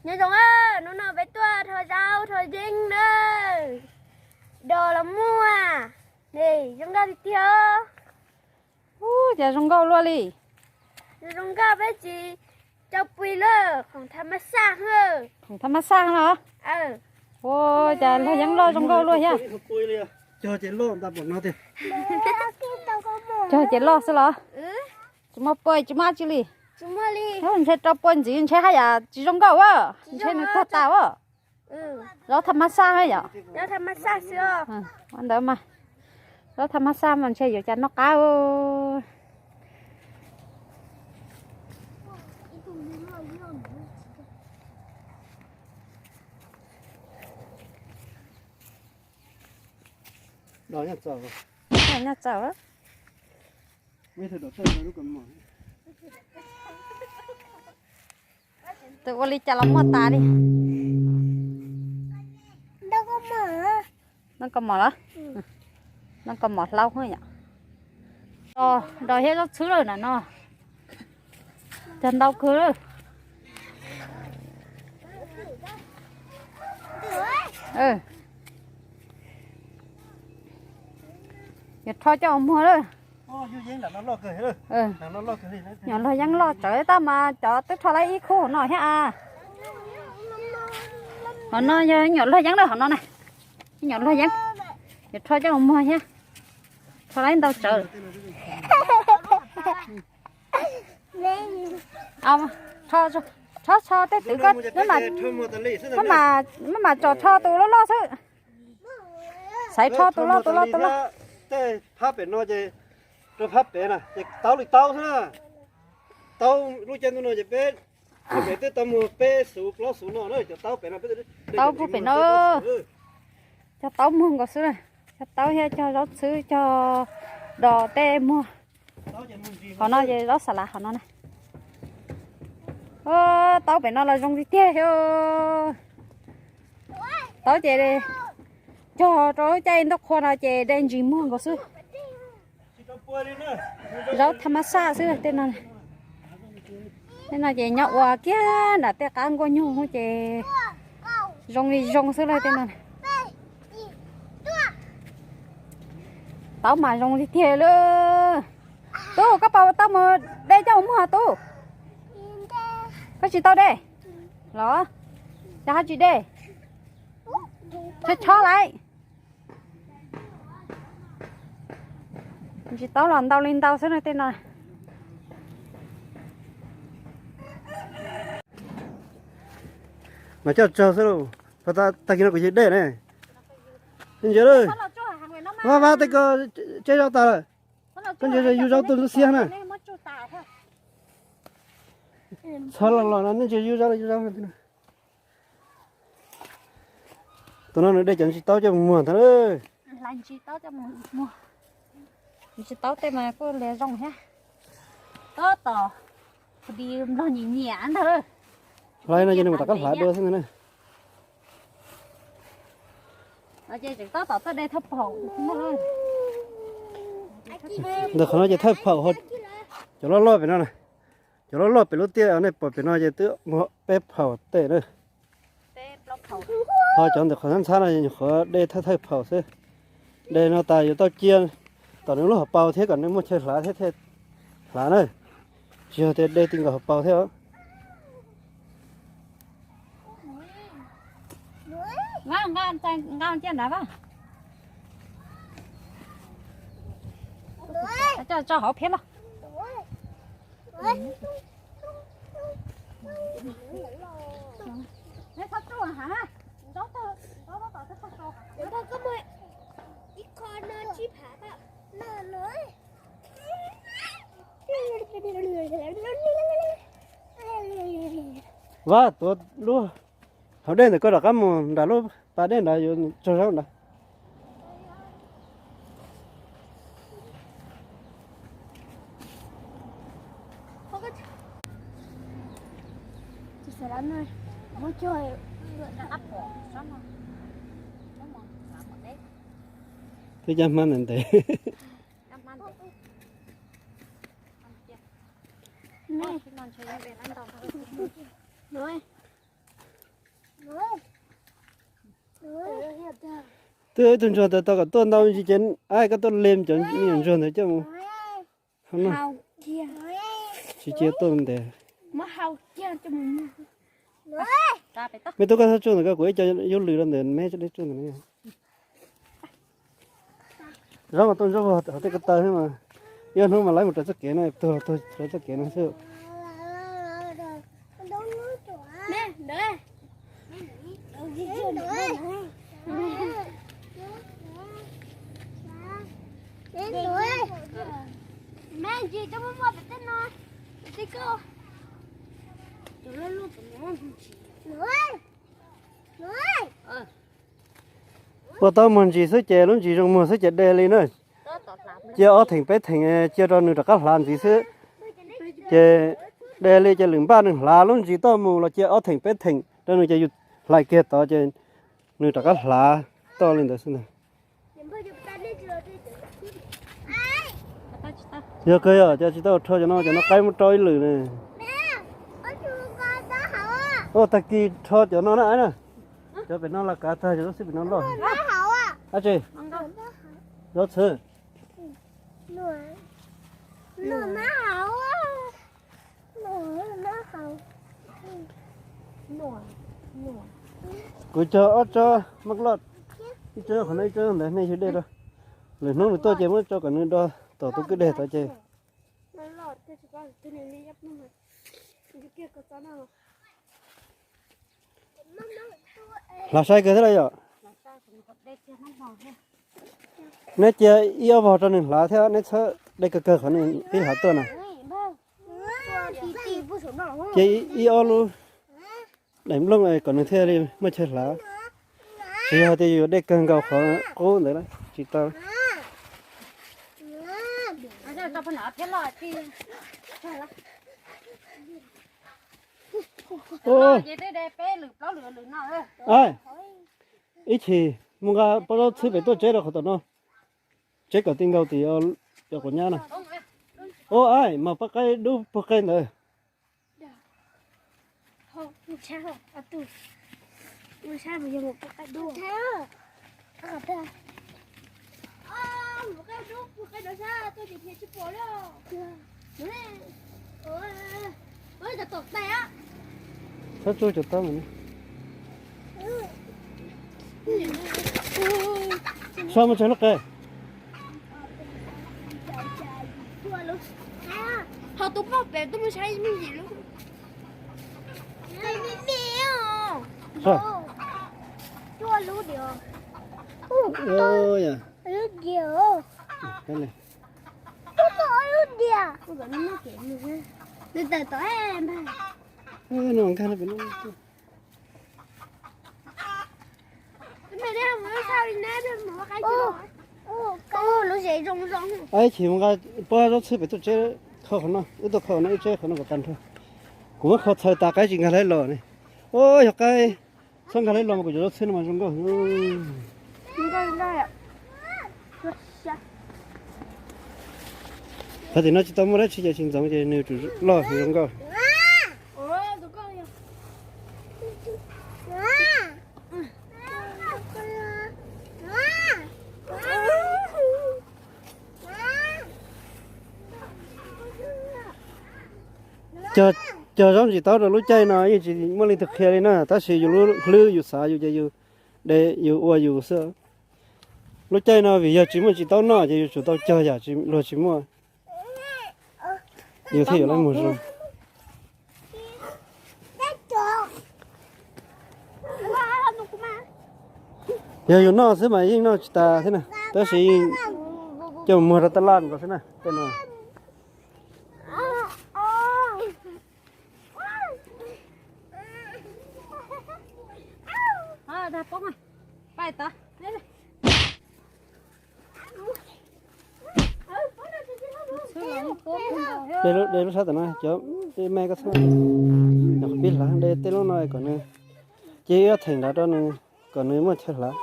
Nyob zoo, hnub no peb tuaj rho zaub rho yeeb na. Dos los muaj. Zoo nkauj tiag tiag. Ub, cas zoo nkauj luaj li. Zoo nkauj, peb tsis rau pua lawm, khoom tham mas xaj. Khoom tham mas xaj no. Ua, cas luag yeeb loj zoo nkauj luaj thiab. Cog ces loj xwb los? Tsis muaj pua tsis muaj dab tsi li. Ntshe rau pua ntxiv ntshe haj yam tsis zoo nkauj a. Ntshe nws tuag tas a. Zaub tham mas xaj yom. Ua ntawd mas, zaub tham mas xaj mas ntshe yuav cas noj qab. Tus ua li cas los muaj tas li. Noj koj mom los? Noj koj mom hlaub yom. Dos thiab zaub txhwb lawm na no. Cog ntau kawg lawm. Yuav rho coj mus muag lawm. Nyuam luag yeeb loj tsawv tab mas cov twb rho lawm ib khub hauv no thiab a. Hauv no yog nyuam luag yeeb lawm hauv no na. Nyuam luag yeeb. Yuav rho coj mus muag thiab. Rho lawm ntau tsawv. Rho, rho tej twv ko, maj mam tsom rho tus loj loj xwb. Xaiv rho tus loj tus loj tus loj. Tej phab pem no ces rau phab pem na ces taub li taub xwb na. Taub lub caij ntuj no ces peb, pem twb tau muag peb xuv plaub xuv no na, cov taub pem no. Taub pem no. Cog taub muag nkaus xwb, cog taub thiab cog zaub txhwb, cog dos tej muag. Qhov no ces zaub xa lav qhov no na. Taub pem no los zoo tiag tiag. Taub ces cog rau lub caij ntuj qhua no ces dej ntsis muag nkaus xwb. Zaub tham mas xaj xwb tej no. Tej no ces nyob ua kiag nram tej qab nkuaj nyuj ces zoo li zoo xwb lauj tej no. Taub mas zoo tiag tiag li. Tub, koj puas tau mus de coj mus muag tub? Koj tsis tau de los? Cas ho tsis de? Chob chob lawm. Ntsis taub los ntau li ntau xwb na tej no. Mas coj tsawg xwb lauj, tag kis no kuv yeej dej ne. Ntsia lawm, vaj vaj tej ko tseb zaub tas lawm. Koj ntsia yug zaub tuaj lub xiab na. Txhob los los no nej ntsia yug zaub, yug zaub. Tus no nws de cov ntsis taub coj mus muag ntag lawm. Ntsis taub tej mas kuj li zoo thiab. Tab tom nplog nyiam nyiam ntag. Hlais no ces nws mus tom qab hlais dua xwb ntag na. Ntawm qhov no ces thawj phaum, cov loj loj pem no na, cov loj loj pem lub tiaj nej pom pem no ces twb muaj peb phaum tej na. Ho cov ntawm qhov ntxhab ntxhab no nyuam qhuav de thawj thawj phaum xwb. De no tas yuav tau cia tom nws lub hauv paus thiab kom nws muaj chaw hlav thiab thiaj hlav na. Tsis yog tias de ti nkaus hauv paus thiab os. Nqa, nqa, nqa cia nrad as. Coj tso hauv phiab los. Vaj, tuav lub hauv dej ntawm koj rov qab mus nram lub pas dej nrad yuav tsaug zaub nrad. Twb cab hmab ntev ntev. Twb ib tug ntsuag ntawd tau kom tuaj ntau ntsis ces, ai, koj tuaj lem cov me nyuam ntsuag ntawd coj mus. Tsis cia tuaj ntev. Me tub, koj txhob tsuj ntawm ko, kuv ib co yub lwm rau ntawm me tsuj ntawm no. Zaub mas tuaj zaub vog hauv tej ko taw xwb mas, ib ob hnub mas lawv mus rau txoj kev no, tuag tuag rau txoj kev no xwb. Ua tau muag ntsis xwb ces lub ntsis zoo muag xwb ces de li na. Cia ob theem peb theem, cia rau nws rov qab hlav ntxiv xwb. Ces de li ces lwm npaj nws hlav lub ntsis toj mus los cia ob theem peb theem rau nws ces yus hlais kiag tod ces nws rov qab hlav toj li ntawd xwb ntag. Yog kawg yog ces tsis tau rho cov no, cov no qaib muab rau ib lwm ne. Ua tag kis rho cov no na na. Cov pem no los kav tag, cov xwb pem no loj. Ab tsi, zaub txhwb. Kuv cog ob tsob maj loj, ib tsob qhov no ib tsob ntawd, nej yug dej rau. Lwm hnub nws tuaj ces muab tso kom nws do tom tus kwj deg tod ces. Hlav sai kawg thiab los yom. Neb cia ib ob vog rau nws hlav thiab neb txhob de kawg kawg qhov nws pib hlav tuaj na. Cia ib ob lub daim nplooj kom nws thiaj li muaj chaw hlav. Tsis yog hais tias yus yuav de kawg nkaus qhov qub ntawd tsis tau. Ib chim mus nqa pob zaub txhwb pem tuaj tseb rau qhov tom no. Tseb kom ti nkaus tim cov quav nyab na. Ua, mas pob qaib dub puag qe ntawd. Txhob tsuj cov taub mas. Sab muaj tsawg lub qe? Ib chim mus nqa pob zaub txhwb pem tuaj tseb, kho qhov no, wb tuaj kho qhov no, wb tseb qhov no kom tag nrho. Kuv muab kho txhaws tas qaib tsis nkag hlais los ne. Ua, yog qaib txhob nkag hlais los mas kuv cov zaub txhwb no mas zoo nkauj. Qhov tim no tsis tau muaj dab tsi ces tsis ntxoov ces nws tsum loj heev zoo nkauj. Cog zaub ntsis taub rau lub caij no yeej tsis muaj leej twg qhia li na, tab sis yus lub hlwb yus xav yus ces yus de yus ua yus xwb. Lub caij no vim yog tsis muaj ntsis taub noj ces yus tsum tau cog yam luag tsis muaj, yus thiaj yuav laj muag zoo. Yog yus noj xwb mas yeej noj tsis tas thiab na, tab sis yeej coj muag rau taj laj nkaus xwb na tej no. De lub sab tom no cov me koj txhob, pib hlav de tej lub no kom nws, ces ib ob theem nrad rau nws kom nws muaj chaw hlav.